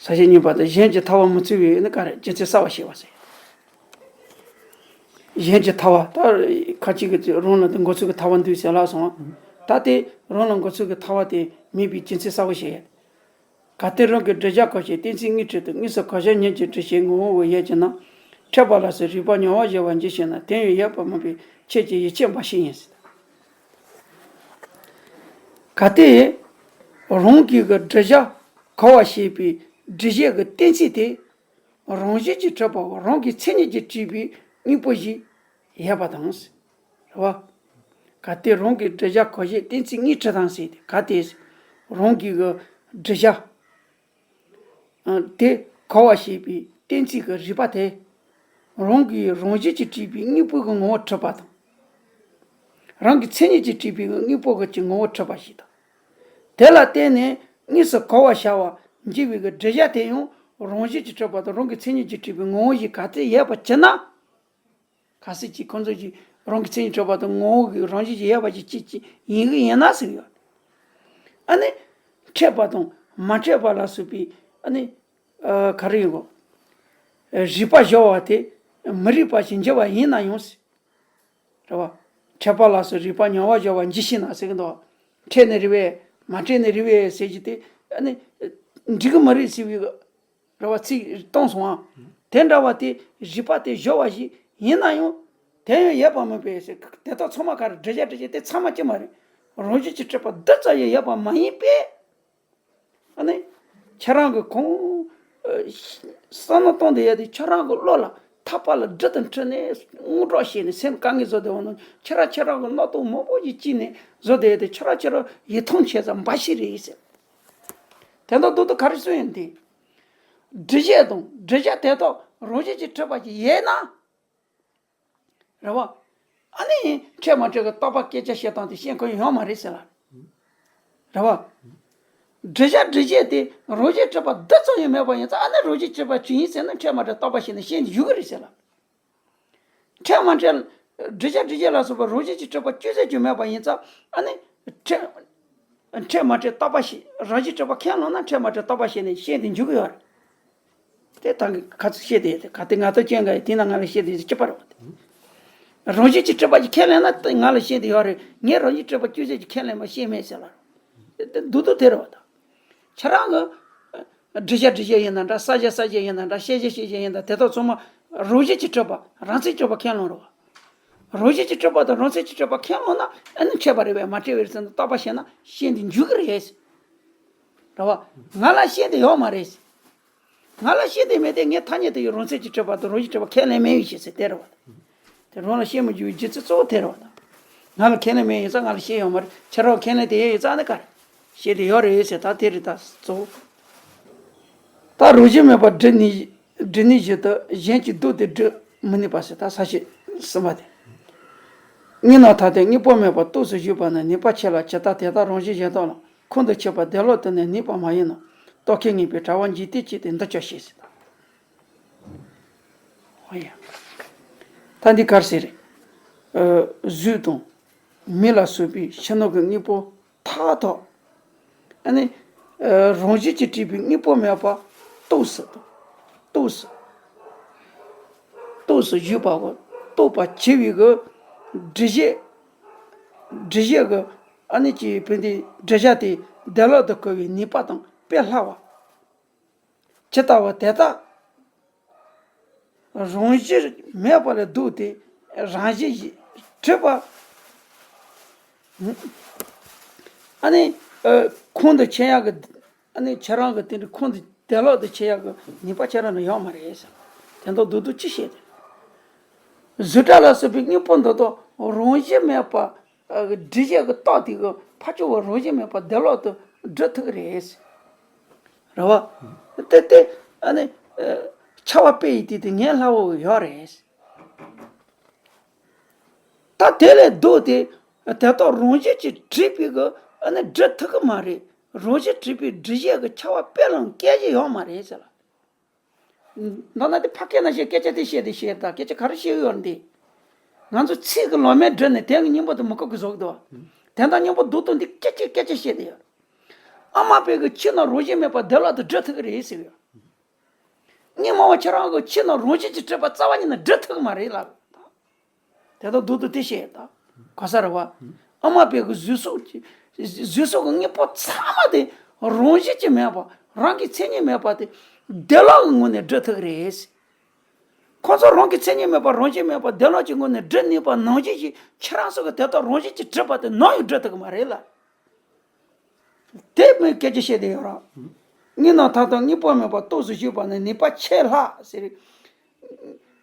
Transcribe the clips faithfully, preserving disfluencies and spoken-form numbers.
ས་བཅད་གཉིས་པ་དེ་གཞན་གྱི་ཐལ་བ་མི་ཚུལ་བའི་ནི་ག་རེ་རྒྱུ་མཚན་གསལ་བར་བྱེད་པ་ཟེར། གཞན་གྱི་ཐལ་བ་ད་ཁ་ཅིག་གིས་རང་ལ་དེ་འགོ་ཚུགས་ཀྱི་ཐལ་བ་འདུག་ཟེར་ལབ་སོང་། ད་དེ་རང་ལ་འགོ་ཚུགས་ཀྱི་ཐལ་བ་དེ་མེད་པའི་རྒྱུ་མཚན་གསལ་བར་བྱེད། གལ་ཏེ་རང་གི་བསྒྲུབ་བྱ་གོ་བྱེད་གཏན་ཚིགས་དངོས་འབྲས་དང་དངོས་སུ་གོ་བྱ་ཉིད་ཀྱི་སྒྲུབ་བྱེད་ངོ་བོ་ཡོད་ཀྱི་ན། འཕྲད་པ་ལ་སོགས་རིགས་པ་མྱོང་བ་བཞི་པ་འཇིག་ཤེས་ན། དེ་ཡང་ཡོད་པ་མིན་པའི་ཆོས་ཀྱི་ཡིད་ཆེས་འབའ་ཞིག་ཡིན་ཟེར། གལ་ཏེ་རང་གི་གི་བསྒྲུབ་བྱ་གོ་བར་བྱེད་པའི་སྒྲུབ་བྱེད་ཀྱི་གཏན་ཚིགས་དེ་རང་བཞིན་གྱིས་གྲུབ་པའོ། རང་གི་མཚན་ཉིད་ཀྱིས་གྲུབ་པའི་དངོས་པོ་ཞིག་ཡོད་པ་དང་། རེད་བ། གལ་ཏེ་རང་གི་བསྒྲུབ་བྱ་གོ་བྱེད་གཏན་ཚིགས་དངོས་འབྲས་དང་ཟེར་ཏེ། གལ་ཏེ་རང་གི་གི་བསྒྲུབ་བྱ་དེ་གོ་བར་བྱེད་པའི་གཏན་ཚིགས་ཀྱི་རིགས་པ་དེ་རང་གི་རང་བཞིན་གྱིས་གྲུབ་པའི་དངོས་པོ་གི་ངོ་བོར་གྲུབ་པ་དང་། རང་གི་མཚན་ཉིད་ཀྱིས་གྲུབ་པའི་དངོས་པོ་གི་ངོ་བོར་གྲུབ་པ་ཞིག་དང་། དེ་ལ་བརྟེན་ནས་དངོས་སུ་གོ་བར་བྱ་བ་འབྱེད་པའི་གི་བསྒྲུབ་བྱ་དེ་ཡང་རང་བཞིན་གྱིས་གྲུབ་པ་དང་རང་གི་མཚན་ཉིད་ཀྱིས་གྲུབ་པའི་ངོ་བོ་ཞིག་གལ་ཏེ་ཡོད་པ་ཅི་ན། གལ་སྲིད་ཀྱི་ཁོང་ཚོ་གིས་རང་གི་མཚན་ཉིད་གྲུབ་པ་དང་ངོ་བོ་གི་རང་བཞིན་གྱིས་ཡོད་པ་ཞིག་ཅིག་ཅིག་ཡིན་གི་ཡིན་ན་ཟེར་གི་ཡོད། ཨ་ནི་འཕྲད་པ་དང་མ་འཕྲད་པ་ལ་སོགས་པའི་ཨ་ནི་ཨ་ག་རེ་ཡིན་གོ། རིགས་པ་སྦྱོར་བ་དེ་མི་རིགས་པ་ཞིག་འགྱུར་བ་ཡིན་ན་ཡང་ཟེར། རེད་བ། འཕྲད་པ་ལ་སོགས་རིགས་པ་མྱོང་བ་སྦྱོར་བ་འཇིག་ཤེས་ན་ཟེར་གི་འདུག་འཕྲད་ནས་རིགས་པས་མ་འཕྲད་ནས་རིགས་པས་ཟེར་གྱི་དེ་ཨ་ནི་འགྲིག་གི་མ་རེད་ཟེར་བའི་རེད་བ། ཚིག་བཏང་སོང་ཨ། དེ་འདྲ་བ་དེ་རིགས་པ་དེ་སྦྱོར་བ་ཞིག་ཡིན་ན་ཡང་དེ་ཡང་ཡོད་པ་མིན་པས་ཟེར། དེ་དག་ཚང་མ་ག་རེ་བསྒྲུབ་བྱ་སྒྲུབ་བྱེད་དེ་ཚང་མ་ཅི་མ་རེད། རང་བཞིན་གྱིས་གྲུབ་པ་འདི་ཙམ་ཡང་ཡོད་པ་མ་ཡིན་པས། ཨ་ནི་ཁྱེད་རང་གི་ཁོང་ཨ་བསམ་བློ་གཏོང་བསྡད་ཡ་དེ་ཁྱེད་རང་གི་བློ་ལ་ཐག་པ་ལ་སྦྲུལ་དང་འཁྲིལ་ནས་དངོས་གྲོགས་བྱས་ནས་སེམས་དཀའ་ངལ་བཟོ་བསྡད་པ་ནང་ཁྱེད་རང་ཁྱེད་རང་གི་རྣོ་རྟུང་མང་པོ་ཞིག་བསྐྱིས་ནས་བཟོ་བསྡད་ཡ་དེ་ཁྱེད་རང་ཁྱེད་རང་ཡིད་ཐང་ཆད་ཙམ་འབའ་ཞིག་རེད་ཟེར། དེ་འདྲ་འདུག་ཏུ་ག་རེ་གསུངས་ཡོད་འདི། སྒྲུབ་བྱེད་དང་བསྒྲུབ་བྱ་དེ་དག་རང་བཞིན་གྱིས་གྲུབ་པ་ཞིག་ཡིན་ན། རེད་བ། ཨ་ནི་འཕྲད་མ་འཕྲད་ཀྱི་རྟོག་པ་སྐད་ཆ་བཤད་སྟངས་དེ་ཤེས་མཁན་ཡོད་མ་རེད་ཟེར་ལ། རེད་བ། སྒྲུབ་བྱ་སྒྲུབ་བྱེད་དེ་རང་བཞིན་གྲུབ་པ་འདི་ཙམ་ཡང་མེད་པ་ཡིན་ཙང་ཨ་ནི་རང་བཞིན་གྲུབ་པ་ཅི་ཡིན་ཟེར་ན་འཕྲད་མ་འཕྲད་རྟོག་པ་བྱས་ནས་ཤེས་འཇུག་གི་རེད་ཟེར་ལ། འཕྲད་མ་འཕྲད། སྒྲུབ་བྱ་སྒྲུབ་བྱེད་ལ་སོགས་པ་རང་བཞིན་གྱིས་གྲུབ་པ་ཅུང་ཟད་ཀྱང་མེད་པ་ཡིན་ཙང་ཨ་ནི་འཕྲད། འཕྲད་མ་འཕྲད་རྟོག་པ་ཞིག་རང་བཞིན་གྲུབ་པ་ཁས་བླངས་ན་འཕྲད་མ་འཕྲད་རྟོག་པ་བྱས་ནས་ཤེས་ཏེ་འཇུག་གི་ཡོད་རེད། དེ་ད་ག་ཚོད་བཤད་དེ་ཡོད་དེ་ག་དེ་ང་ཚོ་ཅན་ག་ཡི་དེ་ན་ང་ལ་བཤད་དེ་ཡོད་དེ་སྐྱིད་པ་རེད་བ། དེ་རང་བཞིན་གྱིས་གྲུབ་པ་ཞིག་ཁས་ལེན་ན་དེ་ང་ལ་བཤད་དེ་ཡོད་རེད། ངས་རང་བཞིན་གྲུབ་པ་ཅུང་ཟད་ཀྱིས་ཁས་ལེན་པ་ཤེས་མེད་ཟེར་ལ། དེ་འདུག་འདུག་དེ་རེད་བ་ད། ཁྱེད་རང་གི་སྒྲུབ་བྱ་སྒྲུབ་བྱེད་ཡིན་ན་འདྲ། བསགས་བྱ་བསགས་བྱེད་ཡིན་ན་འདྲ། ཤེས་བྱ་ཤེས་བྱེད་ཡིན་ན་དེ་དག་ཚང་མ་རང་བཞིན་གྱིས་གྲུབ་པ་རང་མཚན་གྱིས་གྲུབ་པ་ཁས་བླངས་རེད་བ། རང་བཞིན་གྱིས་གྲུབ་པ་དང་རང་མཚན་གྱིས་གྲུབ་པ་ཁས་བླངས་ན་ཨ་ནི་འཕྲད་པ་རེད་པས་མ་འཕྲད་པ་རེད་ཟེར་ན་རྟོག་པ་བྱས་ན་ཤེས་ཏེ་འཇུག་གི་རེད། རེད་བ། ང་ལ་ཤེས་ཏེ་ཡོད་མ་རེད། ང་ལ་ཤེས་ཏེ་མེད་དེ་ངས་ཐ་སྙད་དུ་ཡོད་རང་མཚན་གྱིས་གྲུབ་པ་དང་རང་བཞིན་གྲུབ་པ་ཁས་ལེན་མེད་པའི་ཕྱིར་ཟེར་དེ་རེད་བ། དེ་རང་ལ་ཤེས་མི་འཇུག་པའི་རྒྱུ་མཚན་གཙོ་བོ་དེ་རེད་བ་ད། ང་ལ་ཁས་ལེན་མེད་ཡིན་ཙང་ང་ལ་ཤེས་ཡོད་མ་རེད། ཁྱེད་རང་ཁས་ལེན་དེ་ཡོད་ཡིན་ཙང་ནི་ག་རེ། ཤེས་ཏེ་ཡོད་རེད་ཟེར་ད་དེ་རེད་ད་གཙོ་བོ། ད་རང་བཞིན་མེད་པར་སྒྲུབ་ནུས་སྒྲུབ་ནུས་བཞིན་དུ་གཞན་གྱིས་བཟློག་སྟེ་སྒྲུབ་མི་ནུས་པ་ཟེར་ད་ས་བཅད་གསུམ་པ་དེ། དངོས་རྣམས་ཐ་དད་དངོས་པོ་མེད་པར་རྟོགས་སུ་གཞུག་པ་ནི་ནུས་པ་ཆེ་ལ་ཇི་ལྟར་དེ་ལྟར་རང་བཞིན་གཞན་དག་ལ་ཁོང་དུ་ཆུད་པ་བདེ་བླག་ཏུ་ནི་ནུས་པ་མ་ཡིན་ནོ། རྟོག་གེ་ངེས་པའི་གྲགས་པ་འཇིག་རྟེན་གཅིག་སྟེ་འདི་སྐྱོ་ཞེས་ཟེར་ད། ཨོ་ཡ། ད་འདི་ག་རེ་ཟེར་རེད། ཨ་གཟུགས་དང་མིག་ལ་སོགས་པའི་ཕྱི་ནང་གི་དངོས་པོ་མཐའ་དག་ཨ་ནི་ཨ་རང་བཞིན་གྱིས་གྲུབ་པའི་དངོས་པོ་མེད་པར་རྟོགས་སུ་དང་། རྟོགས་སུ། རྟོགས་སུ་གཞུག་པའོ། རྟོགས་པར་བྱེད་པའི་གི་སྒྲུབ་བྱེད། སྒྲུབ་བྱེད་གི་ཨ་ནི་ཀྱི་བུ་འདི་བསྒྲུབ་བྱ་དེ་བདེ་བླག་ཏུ་གོ་བའི་ནུས་པ་དང་དཔེ་ལྷག་པ། ཇི་ལྟ་བ་དེ་ལྟར་རང་བཞིན་མེད་པ་ལ་བཟློག་སྟེ་རང་བཞིན་གྱིས་གྲུབ་པ། ཨ་ནི་ཨ་ཁོང་དུ་ཆུད་ཡག་གི་ཨ་ནི་ཁྱེད་རང་གི་དེ་འདྲ་ཁོང་དུ་བདེ་བླག་ཏུ་ཆུད་ཡག་གི་ནུས་པ་ཁྱེད་རང་ལ་ཡོད་མ་རེད་ཟེར། དེ་འདྲ་བཟློག་བཟློག་ཅི་བྱེད་དེ། གཟུགས་སྒྲ་ལ་སོགས་པའི་དངོས་པོ་འདི་དག་རང་བཞིན་མེད་པ། ཨ་སྒྲུབ་བྱེད་ཀྱི་རྟགས་དེ་གི་ཕར་ཕྱོགས་པ་རང་བཞིན་མེད་པ་བདེ་བླག་ཏུ་སྒྲུབ་ཐུབ་ཀྱི་རེད། རེད་བ། དེ་དེ་ཨ་ནི་ཨ་ཁྱབ་པ་དཔེ་ཡི་དེ་དེ་ངན་སླ་བོ་ཡོད་རེད། ད་དེ་ལས་ལྡོག་སྟེ་དེ་དག་རང་བཞིན་གྱིས་གྲུབ་པའི་གི་ཨ་ནི་སྒྲུབ་ཐུབ་ཀྱི་མ་རེད། རང་བཞིན་གྲུབ་པའི་སྒྲུབ་བྱེད་ཀྱི་ཁྱབ་པ་དཔེ་ལ་སྐད་ཆ་ཡོད་མ་རེད་ཟེར་ལ། མདོར་ན་དེ་ཕ་སྐད་ནང་བཤད་སྐད་ཆ་དེ་བཤད་དེ་བཤད་ད་སྐད་ཆ་ག་རེ་བཤད་ཀྱི་ཡོད་རེད་འདི། ང་ཚོ་ཚིག་གི་ལོ་མའི་སྒྲ་ནས་དོན་གྱི་སྙིང་པོ་དེ་མི་གོ་གི་བཟོ་གི་འདུག་དོན་དག་སྙིང་པོ་བཟློག་དོན་འདི་སྐད་ཆ་སྐད་ཆ་བཤད་དེ་ཡོད། ཨ་མ་དཔེ་གི་ཁྱི་ནང་རང་བཞིན་མེད་པ་བདེ་བླག་ཏུ་སྒྲུབ་ཐུབ་ཀྱི་རེད་ཟེར་གི་ཡོད། སྔོན་མ་བ་ཁྱེད་རང་གི་ཕྱི་ནང་རང་བཞིན་གྱིས་གྲུབ་པ་རྩ་བ་ཉིད་ནས་སྒྲུབ་ཐུབ་ཀྱི་མ་རེད་ལབ། དེ་དང་སྡུག་ཏུ་དེ་བཤད་ད། ག་ས་རེད་བ། ཨ་མ་པའི་གི་གཟུགས་སོགས་ཀྱི་གཟུགས་སོགས་ཀྱི་དངོས་པོ་ཚང་མ་དེ་རང་བཞིན་གྱིས་མེད་པ། རང་གི་མཚན་ཉིད་མེད་པ་དེ་བདེ་བླག་གི་ངོས་ནས་སྒྲུབ་ཐུབ་ཀྱི་རེད། ཁོ་ཚོ་རང་གི་མཚན་ཉིད་མེད་པ། རང་བཞིན་མེད་པ། བདེ་བླག་གི་ངོས་ནས་སྒྲུབ་ནུས་པ་ནང་བཞིན་གྱི་ཁྱེད་རང་ཚོ་གི་དེ་དག་རང་བཞིན་གྱིས་གྲུབ་པ་དེ་ནམ་ཡང་སྒྲུབ་ཐུབ་ཀྱི་མ་རེད་ལ། དེ་མོས་སྐད་ཆ་བཤད་དེ་ཡོད་ར། དངོས་རྣམས་མཐའ་དག་དངོས་པོ་མེད་པར་རྟོགས་སུ་གཞུག་པ་ནི་ནུས་པ་ཆེས་ལྷག་ཟེར།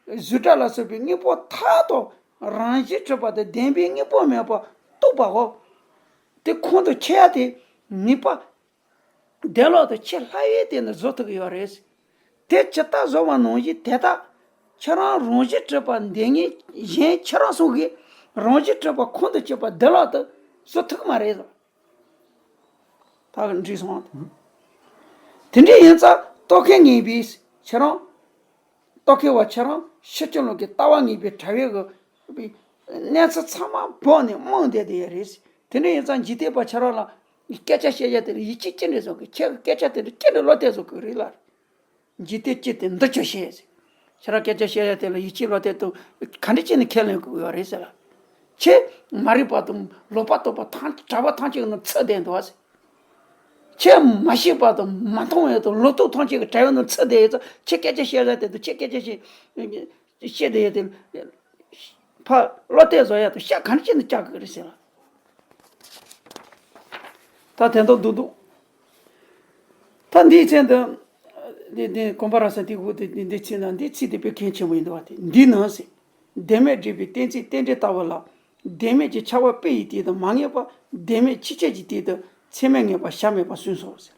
བཟོ་གྲྭ་ལ་སོགས་པའི་དངོས་པོ་མཐའ་དག་རང་བཞིན་གྲུབ་པ་དང་ལྡན་པའི་དངོས་པོ་མེད་པར་རྟོགས་པའོ། དེ་ཁོང་དུ་ཆུད་ཡ་དེ་ནུས་པ་བདེ་བླག་ཏུ་ཆེས་ལྷག་པའི་སྟེང་ནས་བཟོ་ཐུབ་ཀྱི་ཡོད་རེད། དེ་ཇི་ལྟར་བཟོ་བ་ནང་བཞིན་དེ་ལྟར་ཁྱེད་རང་རང་བཞིན་གྲུབ་པ་འདི་ཉིད་གཞན་ཁྱེད་རང་གསུམ་གྱིས་རང་བཞིན་གྲུབ་པ་ཁོང་དུ་ཆུད་པ་བདེ་བླག་ཏུ་བཟོ་ཐུབ་ཀྱི་མ་རེད། ད་ག་འགྲིག་སོང་། དེ་འདྲ་ཡིན་ཙང་རྟོག་གེ་ངེས་པའི་ཁྱེད་རང་། རྟོག་གེ་བ་ཁྱེད་རང་ཕྱི་ཁྱོད་ལོག་གི་ལྟ་བ་ངེས་པའི་དྲ་བའི་གི་གནས་ཚུལ་ཚང་མ་བོགས་ནས་རྨོངས་བསྡད་དེ་ཡོད་རེད། དེ་འདྲ་ཡིན་ཙང་འཇིག་རྟེན་པ་ཁྱེད་རང་ལ་སྐད་ཆ་བཤད་ཡ་དེ་ལ་ཡིད་ཆེས་ཅི་འདྲ་བཟོ་གི། ཁྱེད་ཀྱི་སྐད་ཆ་དེ་འདྲ་ཅི་འདྲ་བློ་གཏད་བཟོ་གི་རེད་ལ། འཇིག་རྟེན་སྤྱི་དེ་འདི་ཆོས་བཤད་ཟེར། ཁྱེད་རང་སྐད་ཆ་བཤད་ཡ་དེ་ལ་ཡིད་ཆེས་བློ་གཏད་དུ་ག་འདྲ་བྱས་ནས་ཁས་ལེན་དགོས་ཡོད་རེད་ཟེར་ལ། ཁྱེད་མ་རིག་པ་དང་ལོག་པ་རྟོག་པ་ཐང་གྲྭ་པ་ཐམས་ཅད་ཀྱི་ནང་ཚུད་བསྡད་འདུག་ཟེར། ཁྱེད་མ་ཤེས་པ་དང་མ་མཐོང་བའི་དང་ལོག་རྟོག་ཐམས་ཅད་ཀྱི་དྲ་བའི་ནང་ཚུད་བསྡད་ཡོད་ཙང་། ཁྱེད་སྐད་ཆ་བཤད་ཡ་དེ་དང་ཁྱེད་སྐད་ཆ་བཤད་བཤད་བསྡད་ཡ་དེ་ཕར་བློ་གཏད་བཟོ་ཡ་དང་ཤ་ག་འདྲ་བྱས་ནས་བཅག་དགོས་རེད་ཟེར་ལ། ད་དེ་འདྲ་འདུག་འདུག་ད་འདིའི་མཚན་དུ། འདི་འདི་དགོན་པ་ར་ས་འདི་འུ་དེ་འདི་འདི་ཚིག་ན་འདི་ཚིག་དེ་དཔེ་གལ་ཆེན་པོ་ཡིན་འདུག་བ། དེ་འདི་ནང་ཟེར། བདེན་མེད་སྒྲུབ་པའི་གཏན་ཚིགས་རྟེན་འབྲེལ་ལྟ་བུ་ལ། བདེན་མེད་ཀྱི་ཁྱབ་པ་དཔེ་ཡི་སྟེང་དུ་མ་ངེས་པ། བདེན་མེད་ཕྱི་ཁྱབ་ཀྱི་སྟེང་དུ་ཚད་མས་ངེས་པ་གཞལ་མེད་པ་གསུངས་སོ་ཟེར།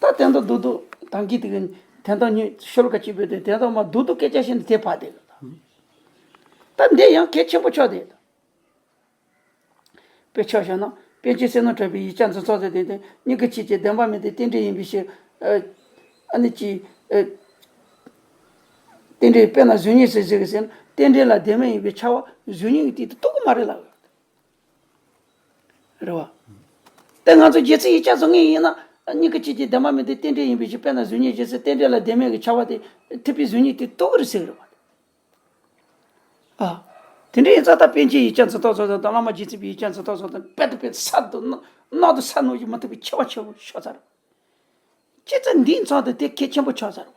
ད་དེ་འདྲ་འདུག་འདུག་ད་གི་དེ་གི་དེ་འདྲ་ཉིད་ཤོ་ལོ་ཀ་གཅིག་པོ་དེ་དེ་འདྲ་མ་འདུག་འདུག་སྐད་ཆ་བཤད་ནས་དེ་ཕར་དེ། ད་འདི་ཡང་གལ་ཆེན་པོ་ཆགས་དེ། དཔེ་ཆ་བཞག་ན་པཎ་ཆེན་བསོད་ནམས་གྲགས་པའི་ཡིག་ཆ་འཛིན་ཚུལ་དེ་དེ་སྙིང་གི་ཆོས་ཅན། བདེན་པ་མིན་ཏེ་རྟེན་འབྲེལ་ཡིན་པའི་ཕྱིར། ཨ་ནི་ཅི། རྟེན་འབྲེལ་དཔེར་ན་གཟུགས་བརྙན་ཟེར་ཟེར་གི་ཟེར་ན་རྟེན་འབྲེལ་ལ་བདེན་མེད་ཡིན་པའི་ཁྱབ་པ་གཟུགས་བརྙན་གྱི་སྟེང་དུ་རྟོགས་ཀྱི་མ་རེད་ལ། རེད་བ། དེ་ང་ཚོ་རྗེ་བཙུན་ཡིག་བརྒྱ་བཟུང་ངེས་ཡིན་ན་སྙིང་གི་ཆོས་ཅན། བདེན་པ་མིན་ཏེ་རྟེན་འབྲེལ་ཡིན་པའི་ཕྱིར། དཔེར་ན་གཟུགས་བརྙན་ཟེར་ཟེར་རྟེན་འབྲེལ་ལ་བདེན་མེད་ཀྱི་ཁྱབ་པ་དེ་ཐུབ་པའི་གཟུགས་བརྙན་དེ་རྟོགས་ཀྱི་རེད་ཟེར་གི་རེད་བ། ཨ། དེ་འདྲ་ཡིན་ཙང་ད་པཎ་ཆེན་ཡིག་བརྒྱ་འཛིན་སྟངས་སོགས་དང་། བླ་མ་རྗེ་བཙུན་པའི་ཡིག་བརྒྱ་འཛིན་སྟངས་སོགས་དང་དཔེ་དང་དཔེ་གསར་དུ་གནང་དང་གསར་གནང་བཞིན་མ་ཐུབ་པའི་ཁྱད་པར་ཆེན་པོ་ཤོར་ཚར། ཅི་ཙམ་འདིའི་མཚམས་དུ་དེ་གལ་ཆེན་པོ་ཆགས་ཚར།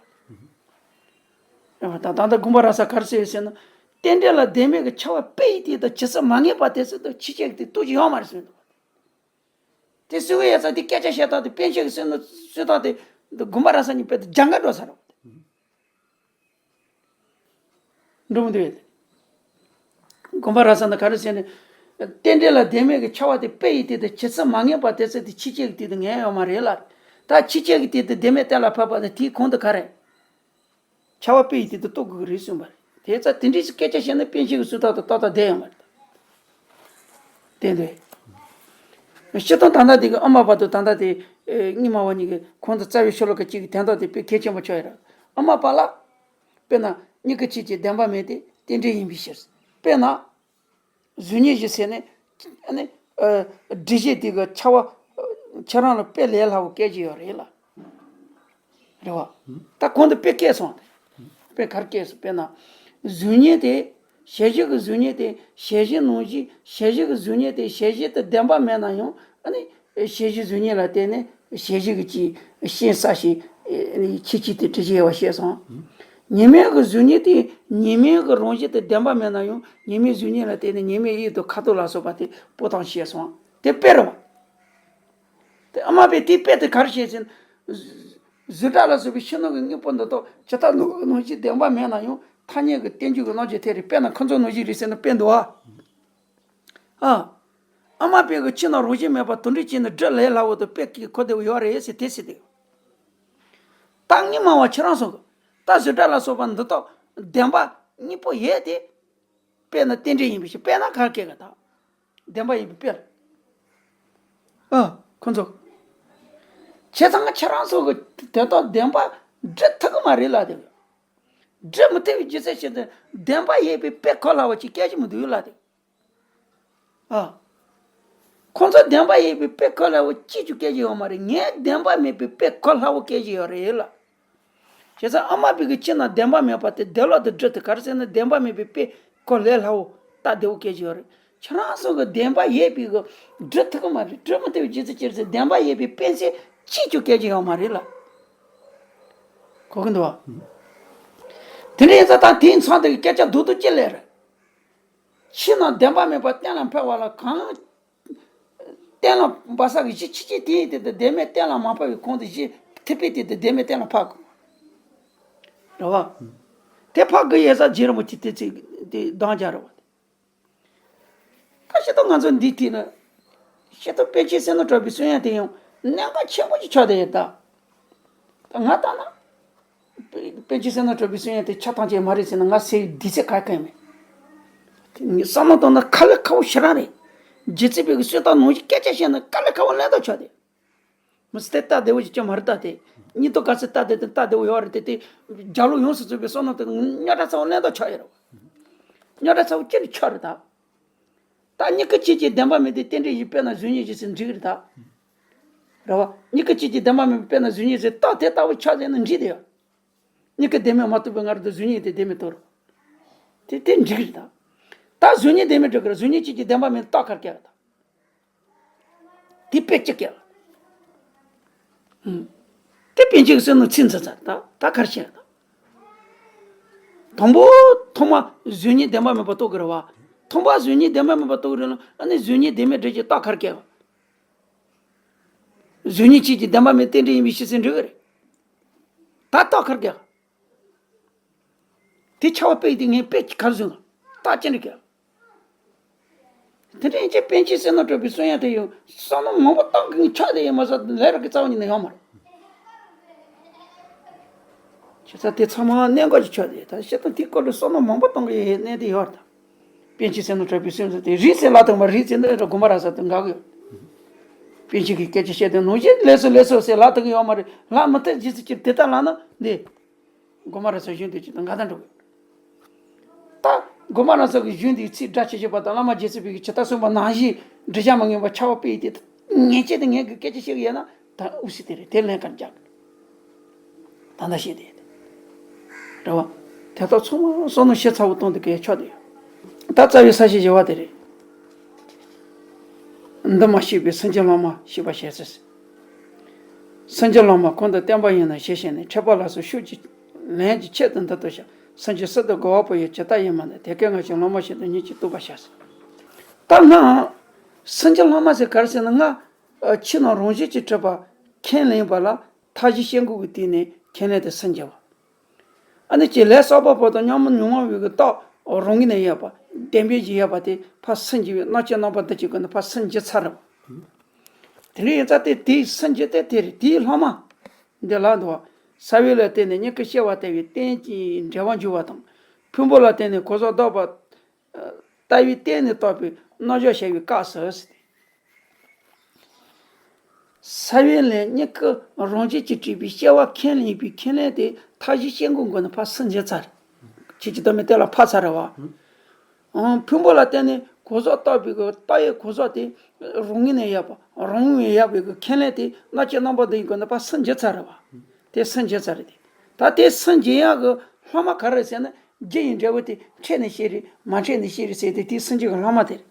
ད་ད་ལྟ་དགོན་པ་ར་ས་ག་རེ་ཟེར་ཟེར་ན། རྟེན་འབྲེལ་ལ་བདེན་མེད་ཀྱི་ཁྱབ་པ་དཔེ་ཡི་སྟེང་དུ་ཇི་སྲིད་མ་ངེས་པ་དེ་སྲིད་དུ་ཕྱི་ཁྱབ་ཀྱི་སྟེང་རྟོགས་རྒྱུ་ཡོད་མ་རེད་ཟེར་འདུག་དེ་སུས་ཡ་ས་དེ་སྐད་ཆ་བཤད་སྟངས་དེ། པཎ་ཆེན་གྱི་སྲོལ་ན་སྲོལ་སྟངས་དེ་དགོན་པ་ར་ས་གཉིས་དཔེ་དེ་རྒྱ་འགལ་འགྲོ་ས་རེད། འགྲོ་མི་འདུག་དགོན་པ་ར་ས་ན་ག་རེ་ཟེར་ནས། རྟེན་འབྲེལ་ལ་བདེན་མེད་ཀྱི་ཁྱབ་པ་དེ་དཔེ་ཡི་སྟེང་དུ་ཇི་སྲིད་མ་ངེས་པ་དེ་སྲིད་དུ་ཕྱི་ཁྱབ་ཀྱི་སྟེང་དུ་ངེས་ཡོད་མ་རེད་ལ། ད་ཕྱི་ཁྱབ་ཀྱི་སྟེང་དུ་བདེན་མེད་གཏན་ལ་ཕབ་པ་དེ་དེའི་གོང་དུ་ག་རེ། ཁྱབ་པ་དཔེ་ཡི་སྟེང་དུ་རྟོགས་དགོས་ཀྱི་རེད་གསུངས་པ་རེད། དེ་ཙང་དེ་འདྲའི་སྐད་ཆ་བཤད་ན་པཎ་ཆེན་གྱི་སྲོལ་ལྟར་དུ་ཏག་ཏག་བསྡད་ཡོད་མ་རེད། དེ་འདྲ། སྤྱིར་བཏང་ད་ལྟ་དེ་གི་ཨ་མ་བར་དུ་ད་ལྟ་དེ། ཨེ། སྔོན་མ་བ་གཉིས་ཀྱི་གོང་དུ་རྩ་བའི་ཤོ་ལོ་ཀ་གཅིག་གི་དོན་དག་དེ་དཔེ་གལ་ཆེན་པོ་ཆགས་ཡོད་རེད། ཨ་མ་པ་ལགས། དཔེར་ན་སྙིང་གི་ཆོས་ཅན། བདེན་པ་མིན་ཏེ་རྟེན་འབྲེལ་ཡིན་པའི་ཕྱིར། དཔེར་ན། གཟུགས་བརྙན་བཞི་ཟེར་ནས། ཨ་ནི། ཨ། སྒྲིབ་བྱེད་དེ་གི་ཁྱབ་པ་ཁྱེད་རང་ལ་དཔེ་ལས་སླ་བོ་སྐད་ཅིག་ཡོད་རེད་ལ། རེད་བ། ད་གོང་དུ་དཔེ་བཀལ་སོང་། དཔེ་ག་རེ་བཀལ་སོང་། དཔེར་ན། གཟུགས་བརྙན་དེ། ཞལ་བཞི་གི་གཟུགས་བརྙན་དེ་ཞལ་བཞི་ནང་བཞིན། ཞལ་བཞི་གི་གཟུགས་བརྙན་དེ་ཞལ་བཞི་དེ་བདེན་པ་མེད་ན་ཡང་། ཨ་ནི། ཞལ་བཞི་གཟུགས་བརྙན་ལ་བརྟེན་ནས་ཞལ་བཞི་གི་ཅིག་ཤེས་ས་ཞིག་ཁྱད་ཆོས་དེ་དྲི་བྱེད་པ་ཤེས་སོང་། ཉི་མའི་གི་གཟུགས་བརྙན་དེ་ཉི་མའི་གི་རང་བཞིན་དེ་བདེན་པ་མེད་ན་ཡང་། ཉི་མའི་གཟུགས་བརྙན་ལ་བརྟེན་ནས་ཉི་མའི་དབྱིབས་དང་ཁ་དོག་ལ་སོགས་པ་དེ་སྤོ་སྟངས་ཤེས་སོང་། དེ་དཔེ་རེད་བ། དེ་ཨ་མ་པས་དེའི་དཔེ་དེ་ག་རེ་བཤད་ཟེར་ན། བཟོ་གྲྭ་ལ་སོགས་པའི་ཕྱི་ནང་གི་དངོས་པོ་འདི་དག་ཇི་ལྟར་ནང་བཞིན་བདེན་པ་མེད་ན་ཡང་། ཐ་སྙད་ཀྱི་བསྟན་བཅོས་ཀྱི་རྣམ་འགྱུར་ཐད་རེད། དཔེར་ན་ཁོ་ཚོ་ནང་བཞིན་རེད་ཟེར་ན་དཔེ་འདུག་ཨ། ཨ། ཨ་མ་པས་གི་ཕྱི་ནང་རང་བཞིན་མེད་པར་དོར་འདྲེན་བྱས་ནས་སྒྲུབ་ལས་སླ་བོ་དང་དཔེ་གི་གོ་བདེ་བོ་ཡོད་རེད་ཟེར་དེ་ཟེར་ཏེ། ད་སྔོན་མ་བ་ཁྱེད་རང་ཚོ་གི་ད་བཟོ་གྲྭ་ལ་སོགས་པ་འདི་དག་བདེན་པ་དངོས་པོ་ཡོད་དེ། དཔེར་ན་རྟེན་འབྲེལ་ཡིན་པའི་ཕྱིར། དཔེར་ན་ག་རེ་བཀལ་ག་ད། བདེན་པ་ཡིན་པའི་དཔེ་ལ། ཨ། ཁོ་ཚོ། བྱས་ཙང་ཁྱེད་རང་ཚོ་གི་དོན་དག་བདེན་པ་སྒྲུབ་ཐུབ་ཀྱི་མ་རེད་ལ་དེ། སྒྲུབ་མི་ཐུབ་པའི་རྒྱུ་མཚན་ཞིག་དེ་བདེན་པ་ཡིན་པའི་དཔེ་གོ་སླ་བོ་ཅིག་སྐད་ཆ་མི་འདུག་ལ་དེ། ཨ། ཁོ་ཚོ་བདེན་པ་ཡིན་པའི་དཔེ་གོ་སླ་བོ་གཅིག་ཀྱང་སྐད་ཆ་ཡོད་མ་རེད། ངས་བདེན་པ་མིན་པའི་དཔེ་གོ་སླ་བོ་སྐད་ཆ་ཡོད་རེད་ལ། བྱས་ཙང་ཨ་མ་པའི་གི་ཁྱིམ་ན་བདེན་པ་མེད་པ་དེ་བདེ་ལོག་ཏུ་སྒྲུབ་ཐུབ། ག་རེ་ཟེར་ན་བདེན་པ་མེད་པའི་དཔེ་ཁོ་ལས་སླ་བོ་སྟབས་བདེ་བོ་སྐད་ཅིག་ཡོད་རེད། ཁྱེད་རང་ཚོ་གི་བདེན་པ་ཡོད་པའི་གི་སྒྲུབ་ཐུབ་གི་མ་རེད། སྒྲུབ་མི་ཐུབ་པའི་རྒྱུ་མཚན་ཅི་རེད་ཟེར། བདེན་པ་ཡོད་པའི་དཔེ་མཚོན་གཅིག་ཀྱང་སྐད་ཅིག་ཡོད་མ་རེད་ལ། གོ་གི་འདུག་བ། དེ་འདྲ་ཡིན་ཙང་ད་དེའི་མཚམས་དེ་གི་སྐད་ཆ་རྡོག་རྡོག་ཅི་ལས་རེད། ཕྱི་ནང་བདེན་པ་མེད་པ་གཏན་ལ་འཕེལ་བ་ལ་གང་། གཏན་ལ་འབབ་ས་གི་གཞི་ཆི་ཆི་དེའི་དེ་དང་བདེན་མེད་གཏན་ལ་མ་འཕེལ་བའི་གོང་དུ་གཞི་ཐེབས་པའི་དེ་དང་བདེན་མེད་གཏན་ལ་འཕེལ་དགོས། རེད་བ། དེ་འཕེལ་དགོས་ཡས་ས་རྗེ་རིན་པོ་ཆེ་དེ་ཚིག་དེ་གདམས་རྒྱག་རེད་བ། ད་ཤེས་རྟོགས་ང་ཚོ་འདི་དེ་ནི། ཤེས་རྟོགས་པཎ་ཆེན་བསོད་ནམས་གྲགས་པའི་གསུང་ཡ་དེ་ཡང་གནད་འགག་ཆེན་པོ་ཅིག་ཆགས་བསྡད་ཡོད་ད། ད་ང་ལྟ་ན། པཎ་ཆེན་བསོད་ནམས་གྲགས་པའི་གསུང་ཡ་དེ་ཆ་ཐམས་ཅད་མ་རེད་ཟེར་ན་ང་ཟེར་བའི་དུས་ཚོད་ག་གེ་མེད། དེ་ངས་བསམ་བློ་བཏང་ན་དཀའ་ལས་ཁག་པོ་ཞེ་དྲག་རེད། རྗེ་བཙུན་པའི་གི་གསུང་སྟངས་ནང་བཞིན་སྐད་ཆ་བཤད་ན་དཀའ་ལས་ཁག་པོ་གླེང་ཐབས་ཆགས་ཏེ། མི་ཚེ་དེ་སྟབས་བདེ་བོ་ཞིག་ཅང་མ་རེད་ད་དེ། སྙིང་སྟོབས་ག་ཚོད་སྟབས་བདེ་དང་སྟབས་བདེ་བོ་ཡོད་རེད་དེ་དེ། རྒྱ་ལོ་ཡོངས་སུ་རྫོགས་པའི་བསམ་བློ་བཏང་ན་རྙོག་དྲ་ཚ་བོ་གླེང་ཐབས་ཆགས་ཡོད་རེད་བ། རྙོག་དྲ་ཚ་བོ་ཅི་རེད་ཆགས་རེད་ད། ད་མྱུ་གུ་གཅིག་གི་བདེན་པ་མེད་དེ་རྟེན་འབྲེལ་བཞི་དཔེར་ན་གཟུགས་བརྙན་བཞི་ཟེར་འགྲིག་རེད་ད། རེད་བ། མྱུ་གུ་གཅིག་གི་བདེན་པ་མེད་དཔེར་ན་གཟུགས་བརྙན་ཟེར་རྟགས་དེ་ལྟ་བུ་ཆགས་ཟེར་ན་འགྲིག་དེ་ཡ། མྱུ་གུ་བདེན་མེད་མ་རྟོགས་པའི་ངང་དུ་གཟུགས་བརྙན་དེ་བདེན་མེད་རྟོགས་རེད། དེ་དེ་འགྲིག་རེད་ད། ད་གཟུགས་བརྙན་བདེན་མེད་འགྲིག་གི་རེད། གཟུགས་བརྙན་གཅིག་གི་བདེན་པ་མེད་རྟགས་ག་རེ་བཀལ་བ་ད། དེ་དཔེ་གཅིག་བཀལ་བ། ཨུམ། དེ་པཎ་ཆེན་གྱི་བསོད་ནམས་ཚིག་འཛིན་ཚར་ད་ད་ག་རེ་བཤད་ད། དང་པོ་ཐོག་མ་གཟུགས་བརྙན་བདེན་པ་མེད་པ་རྟོགས་དགོས་རེད་བ། ཐོག་མ་གཟུགས་བརྙན་བདེན་པ་མེད་པ་རྟོགས་རེད་ལ་ཨ་ནི་གཟུགས་བརྙན་བདེན་མེད་འགྲེལ་གྱི་རྟགས་ག་རེ་བཀལ་བ། གཟུགས་བརྙན་གཅིག་གི་བདེན་པ་མེད་རྟེན་འབྲེལ་ཡིན་པའི་ཕྱིར་ཟེར་འགྲིག་གི་རེད། ད་རྟགས་ག་རེ་བཀལ་བ། དེ་ཆ་བ་དཔེ་དེ་ངས་དཔེ་ག་རེ་བཟུང་། རྟགས་ཅི་འདྲ་བཀལ། དེ་འདྲ་ཡིན་ཙང་པཎ་ཆེན་བསོད་ནམས་གྲགས་པའི་གསུང་ཡ་དེ་ཡང་བསམ་བློ་མང་པོ་བཏང་གི་ཆགས་བསྡད་ཡོད་མ་ཟད་ལས་རག་གི་རྩ་བ་ཉིད་ནས་ཡོད་མ་རེད། བྱས་ཙང་དེ་ཚང་མ་གནད་འགག་ཅིག་ཆགས་བསྡད་ཡོད། ད་བཤད་སྟངས་དེའི་སྐོར་ལ་བསམ་བློ་མང་པོ་གཏོང་གི་ཡོད་གནད་དེ་ཡོད་རེད་ད། པཎ་ཆེན་བསོད་ནམས་གྲགས་པའི་གསུང་ཡ་དེ་རེད་ཟེར་ལབ་ཐུབ་མ་རེད་ཟེར་ན་དགོངས་པ་རག་ས་དེ་འགག་གི་ཡོད། པཎ་ཆེན་གྱི་སྐད་ཆ་བཤད་དེ་ནང་བཞིན་ལེགས་སོ་ལེགས་སོ་ཟེར་ལབ་ཐུབ་ཀྱི་ཡོད་མ་རེད། ལབ་མི་ཐུབ་རྗེས་སུ་ཅིག་དེ་ལྟར་ལབ་ན་འདི། དགོངས་པ་རག་ས་གཞུང་དེ་ཅིག་དང་འགལ་ཟླ་འགྲོ་གི། ད་དགོངས་པ་རག་ས་གི་གཞུང་དེའི་ཚིག་སྒྲ་ཇི་བཞིན་པ་དང་བླ་མ་རྗེ་བཙུན་པའི་ཇི་ལྟར་གསུངས་པ་ནང་བཞིན་འགྲེལ་བཤད་མ་ངེས་པ་ཆ་བ་དཔེ་ཡིས་དེ་ངེས་ཅན་དེ་ངེས་ཀྱི་སྐད་ཆ་བཤད་གི་ཡོད་ན་ད་ཨུ་སི་དེ་རེད་དེ་ལན་གར་རྒྱག་གི། ད་ལྟ་བཤད་དེ་རེད་བ། དེ་དག་ཚང་མ་བསམ་བློ་ཞིབ་ཚགས་པོ་གཏོང་དེ་གའི་ཆོག་དེ་ཡོད། ད་རྩ་བའི་ས་བཅད་བཞི་པ་དེ་རེད། འདི་མ་ཤེས་པའི་སེམས་ཅན་ལྷག་མ་ཤེས་པར་བྱས་ཟེར། སེམས་ཅན་ལྷག་མ་གང་དུ་བསྟན་པ་ཡིན་ན་ཞེས་བཤད་ནས་འཕྲད་པ་ལ་སོགས་ཤུགས་ཀྱིས་ལན་གྱི་ཆེད་དུ་འདི་ལྟར་བྱ། སེམས་ཅན་སྲིད་དུ་རྒོལ་བ་པོ་ཡི་ཇི་ལྟ་ཡིན་མིན་ནི་དེ་སྐད་ངག་བཅད་ལྷག་མ་ཤེས་དང་གཉིས་ཀྱིས་བསྟུན་པར་བྱ་ཟེར། ད་ང་སེམས་ཅན་ལྷག་མ་ཟེར་ག་རེ་ཟེར་ན་ང་ཕྱི་ནང་རང་བཞིན་གྱིས་གྲུབ་པ་ཁས་ལེན་པ་ལ་མཐའ་བཞི་སྐྱེ་འགོག་གི་སྟེང་ནས་ཁས་ལེན་དེ་སེམས་ཅན་བ། ཨ་ནི་ཅི་ལས་བསགས་པ་པོ་དང་ཉོན་མོངས་ཉོན་མོངས་པའི་གི་རྟགས་རང་གི་ནས་ཡོད་པ་བདེན་པའི་གཞི་ཡོད་པ་དེ་ཕར་སེམས་ཀྱི་རྣམ་བཅད་རྣམ་པ་འདི་གཅིག་གི་ནི་ཕར་སེམས་ཀྱི་ཚར་རེད་བ། དེ་འདྲ་ཡིན་ཙང་དེ་དེའི་སེམས་ཀྱི་དེ་དེ་རེད་དེའི་ལྷག་མ། འདི་ལ་འདུག་བ། ས་བོན་ལ་བརྟེན་ནས་མྱུ་གུ་སྐྱེ་བ་ལྟ་བུའི་རྟེན་གྱི་འབྲེལ་བ་འཇུག་པ་དང་། ཕུང་པོ་ལ་བརྟེན་ནས་གོས་སོགས་ལྡོག་པ། ལྟ་བུའི་རྟེན་ནས་བཏགས་པའི་རྣམ་གཞག་བྱ་བའི་སྐབས་སུ། ས་བོན་ལས་མྱུ་གུ་རང་བཞིན་གྱིས་གྲུབ་པའི་སྐྱེ་བ་ཁས་ལེན་པའི་ཁས་ལེན་དེ་མཐའ་བཞི་སྐྱེ་འགོག་ནས་ཕར་སུན་འབྱིན་ཚར། ཁྱེད་ཀྱི་བསྟོད་མའི་གཏན་ལ་ཕབ་ཚར་རེད་བ། ཨང་། ཕུང་པོ་ལ་བརྟེན་ནས་གོས་སོགས་བཏགས་པའི་གི་བཏགས་ཡས་གོས་སོགས་དེ་རང་ངོས་ནས་ཡོད་པ་རང་ངོས་ཡོད་པའི་གི་ཁས་ལེན་དེ་རྣམ་བཅད་རྣམ་པ་འདི་ཡི་སྒོ་ནས་ཕར་སུན་འབྱིན་ཚར་རེད་བ། དེ་སུན་འབྱིན་ཚར་རེད་དེ། ད་དེ་སུན་འབྱིན་ཡག་གི་ལྷག་མ་ག་རེ་རེད་ཟེར་ན། རྒྱུ་ཡི་འབྲས་བུ་དེ་འཕྲད་ནས་སྐྱེ་རེད་མ་འཕྲད་ནས་སྐྱེ་རེད་ཟེར་ཏེ་དེའི་སུན་འབྱིན་གྱི་ལྷག་མ་དེ་རེད།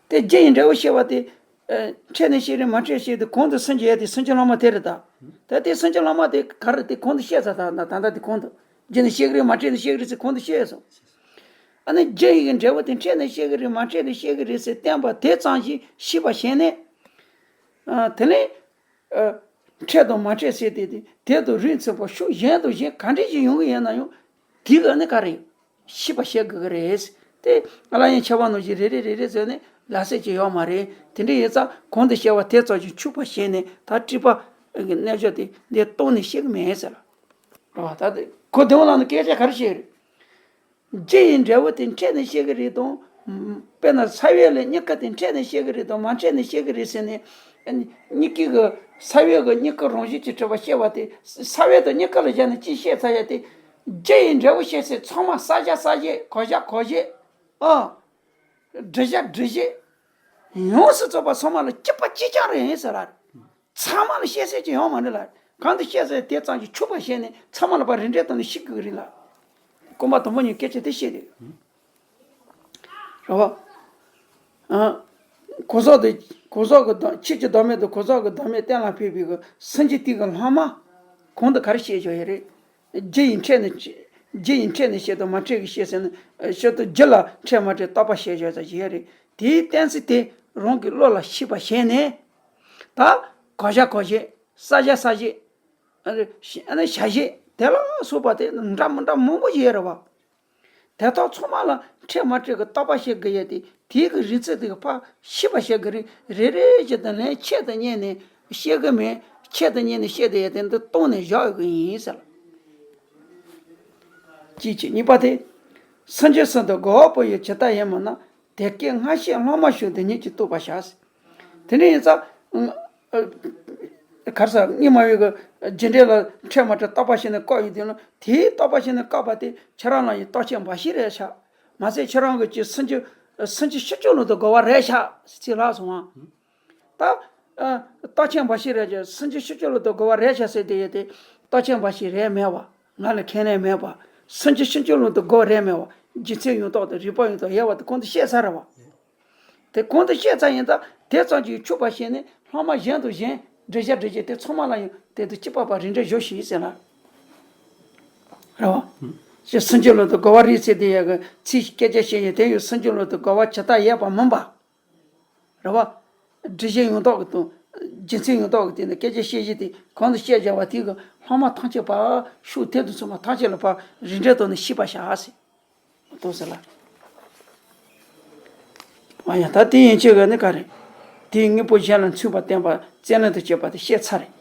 དེ་རྒྱུ་ཡི་འབྲས་བུ་སྐྱེ་བ་དེ། ཨ། འཕྲད་ནས་སྐྱེ་རེད་མ་འཕྲད་སྐྱེ་དེ་གོང་དུ་སུན་འབྱིན་ཡ་དེ་སུན་འབྱིན་ལྷག་མ་དེ་རེད་ད། ད་དེ་སུན་འབྱིན་ལྷག་མ་དེ་ག་རེ་དེ་གོང་དུ་བཤད་ཚར་ད་ད་ད་ལྟ་དེ་གོང་དུ། རྒྱུ་ནས་སྐྱེ་གི་རེད་མ་འཕྲད་ནས་སྐྱེ་གི་རེད་ཟེར་གོང་དུ་བཤད་སོང་། ཨ་ནི་རྒྱུ་ཡི་འབྲས་བུ་དེ་འཕྲད་ནས་སྐྱེ་གི་རེད་མ་འཕྲད་ནས་སྐྱེ་གི་རེད་ཟེར་བསྟན་པ་དེ་ཙམ་ཞིག་ཤེས་པ་བྱས་ནས། ཨ། དེ་ནས། ཨ། འཕྲད་དང་མ་འཕྲད་ཟེར་དེ་དེ་དེ་དང་རིགས་མཚུངས་པ་ཤུགས་གཞན་དང་གཞན་ག་འདྲ་ཞིག་ཡོང་གི་ཡོད་ན་ཡང་དེ་ག་ནི་ག་རེ་ཤེས་པ་བྱེད་དགོས་ཀྱི་རེད། དེ་སླར་ཡང་ཁྱད་པར་ནང་བཞིན་རེ་རེ་རེ་རེ་བཟོས་ནས་ལབ་ས་ཅིག་ཡོད་མ་རེད། དེ་འདྲ་ཡིན་ཙང་གོང་དུ་བཤད་པ་དེ་ཙམ་ཞིག་འཆུག་པ་བྱས་ནས་ད་སྤྲོས་པ་གི་རྣལ་འབྱོར་དེ་འདི་སྟོང་ནས་ཤེས་ཀྱི་མེད་ཟེར་ལ། ད་དེ་གོ་བདེ་བོ་ལ་ནི་སྐད་ཆ་ག་རེ་བཤད་རེད། རྒྱུ་ཡི་འབྲས་བུ་དེ་འཕྲད་ནས་སྐྱེ་གི་རེད་དང་། དཔེར་ན་ས་བོན་ལས་མྱུ་གུ་དེ་འཕྲད་ནས་སྐྱེ་གི་རེད་དང་མ་འཕྲད་ནས་སྐྱེ་གི་རེད་ཟེར་ནས། མྱུ་གུ་གི་ས་བོན་གི་མྱུ་གུ་རང་བཞིན་གྱིས་གྲུབ་པ་སྐྱེ་བ་དེ་ས་བོན་དང་མྱུ་གུ་ལ་བཞག་ནས་ཅི་བཤད་ཚར་ཡ་དེ། རྒྱུ་ཡི་འབྲས་བུ་བཤད་ཚེ་ཚང་མ་བསགས་བྱ་བསགས་བྱེད་གོམས་བྱ་གོམས་བྱེད། ཨ། སྒྲིབ་བྱ་སྒྲིབ་བྱེད། ཡོངས་སུ་རྫོགས་པ་ཚང་མ་ལ་གཅིག་པ་གཅིག་རྐྱང་རེད་ཟེར་ལ། ཚང་མ་ལ་བཤད་ས་ཅིག་ཡོད་མ་རེད་ལ། གང་དུ་བཤད་ཟེར་དེ་ཙམ་གྱིས་ཆོག་པ་བཤད་ནས་ཚང་མ་ལ་ཕར་རིན་བྲལ་བཏང་ནས་ཤི་དགོས་ཀྱི་རེད་ལ། སྐུ་འབག་དང་པོ་ཉིད་སྐད་ཆ་དེ་བཤད་དེ། རེད་བ། ཨ། གོ་ཟོག་དེ། གོ་ཟོག་གི་བདག་ཁྱེད་ཀྱི་བདག་མེད་དུ་གོ་ཟོག་གི་བདག་མེད་གཏན་ལ་ཕེབས་པའི་གི་སེམས་ཅན་དེ་གི་ལྷག་མ། གོང་དུ་ག་རེ་བཤད་བཞག་ཡོད་རེད། རྒྱུ་ཡིས་འཕྲད་ནས། རྒྱུ་ཡིས་འཕྲད་ནས་བཤད་དང་མ་འཕྲད་ཀྱི་བཤད་ཟེར་ནས་བཤད་དུ་རྒྱུ་ལ་འཕྲད་མ་འཕྲད་རྟོག་པ་བཤད་བཞག་ཙམ་ཞིག་ཡོད་རེད། དེའི་གཏན་ཚིགས་དེ་རང་གི་བློ་ལ་ཤེས་པ་བྱས་ནས། ད་གོ་བྱ་གོ་བྱེད། ས་བྱ་ས་བྱེད། ཨ་ནི་བྱ་བྱེད་དེ་ལ་སོགས་པ་དེ་འདྲ་མི་འདྲ་མང་པོ་ཞིག་ཡོད་རེད་བ། དེ་དག་ཚང་མ་ལ་འཕྲད་མ་འཕྲད་ཀྱི་རྟོག་པ་བྱེད་དགོས་ཡས་དེ་དེའི་གི་རིགས་ཚད་དེ་གི་ཕར་ཤེས་པ་བྱེད་དགོས་རེད། རེ་རེ་བཞིན་དུ་ལན་ཆེད་དུ་གཉེར་ནས་བཤད་གི་མེད། ཆེད་དུ་གཉེར་ནས་བཤད་དེ་ཡས་དེ་འདི་སྟོང་ནས་བཞག་ཡོད་གི་ཡིན་ཟེར། གཅིག་བྱས། གཉིས་པ་དེ། སེམས་ཅན་གསུམ་དུ་རྒོལ་བ་པོ་ཡི་ཇི་ལྟར་ཡིན་མིན་ན། དེ་སྐད་སྔ་ཕྱི་སློབ་མ་ཞིག་འདི་ཉིད་ཀྱིས་རྟོགས་པར་བྱ། དེ་འདྲ་ཡིན་ཙང་། ག་རེ་ཟེར། སྔོན་མ་བའི་གི་རྒྱུ་འབྲས་ལ་འཕྲད་མ་འཕྲད་རྟོག་པ་བྱས་ནས་བཀག་ཡོད་དུས་ན། དེའི་རྟོག་པ་བྱས་ནས་བཀག་པ་དེ་ཁྱེད་རང་ལ་ཡི་རྟོག་ཆས་འབའ་ཞིག་རེད་ཤག་མ་ཟད་ཁྱེད་རང་གི་ཅིག་སེམས་ཅན། སེམས་ཅན་སྤྱི་སྤྱོད་ལུགས་དང་རྒོལ་བ་རེད་ཤག་ཟེར་ལབ་སོང་ང་། ད། རྟོག་ཆས་འབའ་ཞིག་རེད་ཀྱི་སེམས་ཅན་སྤྱི་སྤྱོད་ལུགས་དང་རྒོལ་བ་རེད་ཤག་ཟེར་དེ་ཡོད་དེ། རྟོག་ཆས་འབའ་ཞིག་རེད་མེད་པ། ང་ལ་ཁས་ལེན་མེད་པ། སེམས་ཅན་སྤྱི་སྤྱོད་ལུགས་དང་རྒོལ་བ་རེད་མེད་པ། རྒྱུ་མཚན་ཡང་དག་དང་རིགས་པ་ཡང་དག་ཡོད་པ་དེ་གོང་དུ་བཤད་ཚར་རེད་བ། དེ་གོང་དུ་བཤད་ཚར་ཡིན་ད་དེ་ཙམ་གྱིས་ཆོག་པ་བྱས་ནས་སློབ་མ་གཞན་དང་གཞན་འགྲེལ་བཤད་འགྲེལ་བཤད་དེ་ཚང་མ་ལ་ཡང་དེ་དང་གཅིག་པ་པ་རིགས་འགྲེ་བཞག་ཤིག་ཟེར་ལ། རེད་བ། ཅེས་སེམས་ཅན་ལུགས་དང་རྒོལ་བ་རེད་ཟེར་དེ་ཡ་གི་ཚིག་སྐད་ཆ་བཤད་ཡོད་དེ་ཡང་སེམས་ཅན་ལུགས་དང་རྒོལ་བ་ཇི་ལྟར་ཡོད་པ་མིན་པ། རེད་བ། སྒྲུབ་བྱེད་ཡང་དག་གི་དང་། རྒྱུ་མཚན་ཡང་དག་གི་སྟེང་ནས་སྐད་ཆ་བཤད་གཞི་དེ་གང་དུ་བཤད་བྱ་བ་དེ་གི་ལྷག་མ་ཐམས་ཅད་པ། ཕྱོགས་དེ་དང་ཚང་མ་ཐམས་ཅད་ལ་ཕར་རིགས་འགྲེ་བཏང་ནས་ཤེས་པར་བྱ་ཟེར། མ་གཏོགས་ཟེར་ལ། ཨ་ཡ། ད་དེ་ཡན་ཆད་གི་ནི་ག་རེ། དེའི་དངོས་པོ་གཞན་ལ་མཚུངས་པ་བསྟན་པ་རྩལ་ལེན་དུ་བྱེད་པ་དེ་བཤད་ཚར་རེད།